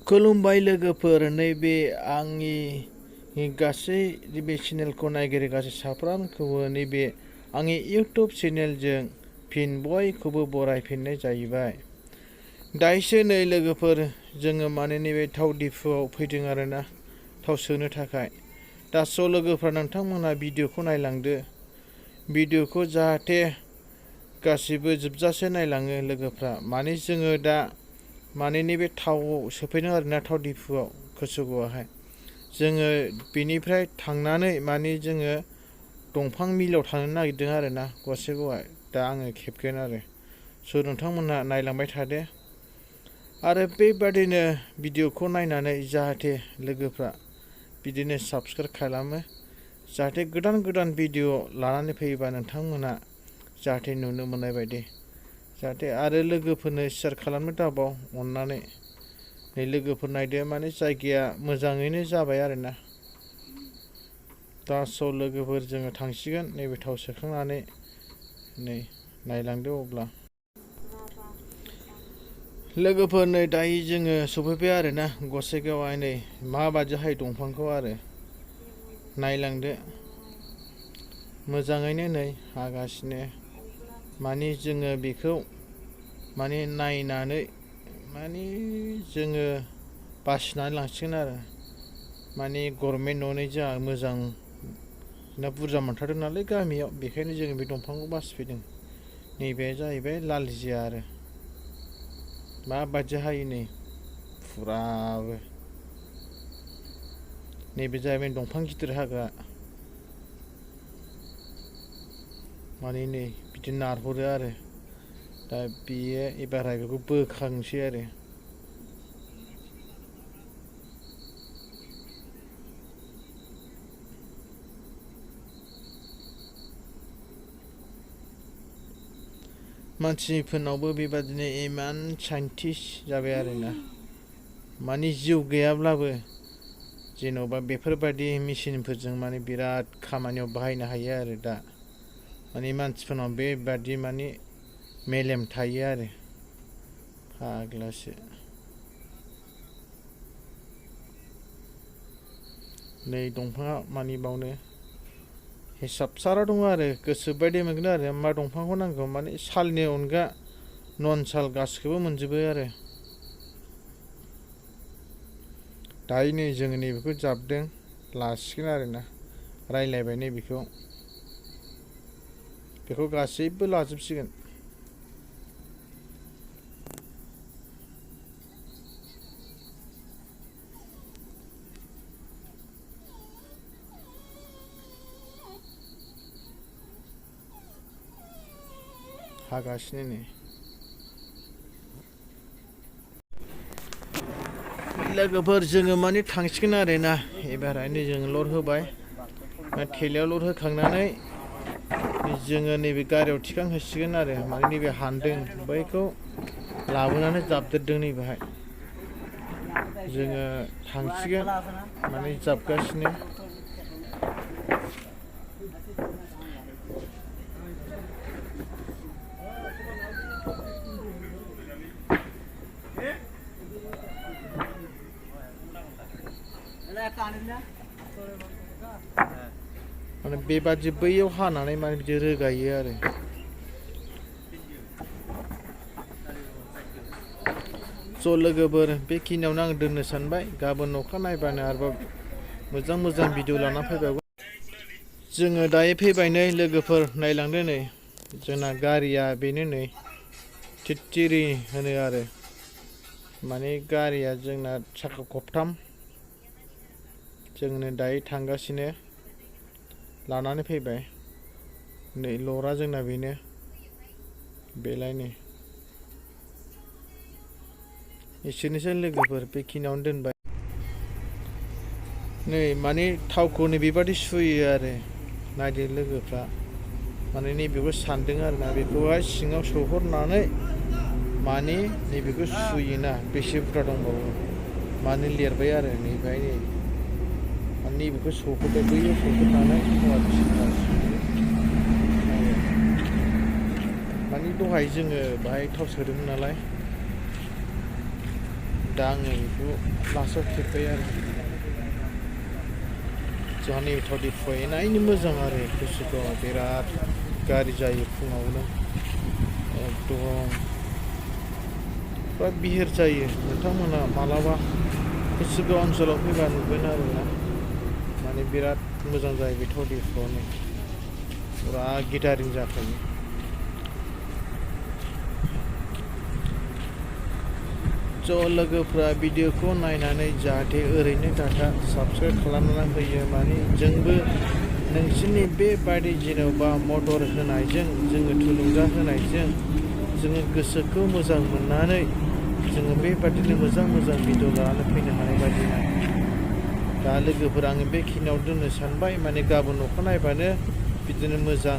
खुलुमबाय लोगोफोर, नैबे आंनि गासै नैबे चेनेलखौ नायगिरि गासै साफ्रोमखौबो नैबे आंनि इउटुब चेनेलजों फिन बयखौबो बरायफिननाय जाहैबाय। दायोसो नै लोगोफोर जोङो माने नैबे थाव दिपुआव फैदों आरोना थाव सोनो थाखाय। दासो लोगोफ्रा नोंथांमोनहा भिडिअखौ नायलांदो, भिडिअखौ जाहाथे गासिबो जोबजासे नायलाङो लोगोफ्रा। माने जोङो दा माने नैबे थाव सोफैदों आरोना थाव दिपुआव गोसाइगावआवहाय। जोङो बेनिफ्राय थांनानै माने जोङो दंफां मिलाव थांनो नागिरदों आरोना गोसाइगावआव। दा आङो खेबगोन आरो स' नोंथांमोनहा नायलांबाय थादो। आरो बेबादिनो भिडिअखौ नायनानै जाहाथे लोगोफ्रा बिदिनो साबस्क्राइब खालामो, जाहाथे गोदान गोदान भिडिअ लानानै फैयोबा नोंथांमोनहा जाहाथे नुनो मोननाय बायदि। जाहाथे आरो लोगोफोरनो शेयार खालामनो दाबाव अननानै। नै लोगोफोर नायदो, माने जायगाया मोजाङैनो जाबाय आरोना। दा स' लोगोफोर जोङो थांसिगोन नैबे थाव सोखांनानै। नै नायलांदो अब्ला लोगोफोर। नै दायो जोङो सफैबाय आरोना गोसाइगावआव। नै माबादिहाय दंफांखौ आरो नायलांदो, मोजाङैनो नै हागासिनो। माने जोङो बेखौ माने नायनानै माने जोङो बासिनानै लांसिगोन आरो। माने गभर्नमेन्ट न'नि जोंहा मोजां ना बुरजा मोनथारदों नालाय गामियाव, बेखायनो जोङो बे दंफांखौ बासिफैदों। नैबे जाहैबाय लालजिया आरो माबादि हायो नै फुराबो। नैबे जाहैबाय दंफां गिदिर हाग्रा। माने नै बिदि नारहरो आरो। दा बेयो एबारहाय बेखौ बोखांसै आरो। मानसिफोरनावबो बेबादिनो इमान साइन्टिस्ट जाबाय आरोना। माने जिउ गैयाब्लाबो जेन'बा बेफोरबायदि मेचिनफोरजों माने बिराद खामानियाव बाहायनो हायो आरो दा। माने मानसिफोरनाव बेबादि माने मेलेम थायो आरो फाग्लासो। नै दंफाङा माने बावनो हिसाब सारा दङ आरो गोसो बायदि मोनगोन आरो मा दंफांखौ नांगौ। माने सालनि अनगा नन साल गासिखौबो मोनजोबो आरो। दायो नै जोङो नैबेखौ जाबदों, लासिगोन आरोना रायलायबाय नैबेखौ, बेखौ गासैबो लाजोबसिगोन। हागासिनो नै लोगोफोर। जोङो माने थांसिगोन आरोना एबारहायनो जोङो लड होबाय। थेलायाव लड होखांनानै जोङो नैबे गारियाव थिखांहैसिगोन आरो। माने नैबे हानदों बैखौ लाबोनानै जाबदेरदों नैबेहाय। जोङो थांसिगोन माने जाबगासिनो। माने बेबादि बैयाव हानानै माने बिदि रोगायो आरो। ज' लोगोफोर बेखिनियावनो आं दोननो सानबाय। गाबोन अखा नायबानो आरोबाव मोजां मोजां भिडिअ लाना फैबावगोन। जोङो दायो फैबाय नै लोगोफोर, नायलांदो नै जोंना गारिया बेनो नै थित्तिरि होनो आरो। माने गारिया जोंना साखा खबथाम। जोंनो दायो थांगासिनो लानानै फैबाय। नै लरा जोंना बेनो, बेलाय नै एसेनोसै लोगोफोर, बेखिनियावनो दोनबाय। नै माने थावखौ नै बेबादि सुयो आरो नायदो लोगोफ्रा। माने नैबेखौ सानदों आरोना, बेखौहाय सिङाव सोहरनानै माने नैबेखौ सुयोना बेसे बुरजा दंबावो माने लिरबाय आरो नैबेहाय नै माने नैबेखौ सोहरबाय, बैयाव सोहरनानै माने दहाय जोङो बाहाय थाव सोदोंमोन नालाय दा आङो बेखौ लास्टआव खेबबाय आरो जोंहानि थावदि फैनायनि मोजां आरो गोसोखौ बिराद गारि जायो फुङावनो एकदम बा बिहिर जायो नोंथांमोना मालाबा गोसोगाव ओनसोलाव फैबा नुगोन आरोना माने बिराद मोजां जायो बे थावदिफ्रावनो फुरा गिटारिं जाखायो ज' लोगोफ्रा भिडिअखौ नायनानै जाहाथे ओरैनो डाटा साबस्क्राइब खालामनानै होयो माने जोंबो नोंसोरनि बेबादि जेनेबा मदद होनायजों जोङो थुलुंगा होनायजों जोङो गोसोखौ मोजां मोननानै जोङो बेबादिनो मोजां भिडिअ लानानै फैनो हानाय बायदिना दा लोगोफोर आङो बेखिनियाव दोननो सानबाय माने गाबोन अखा नायबानो बिदिनो मोजां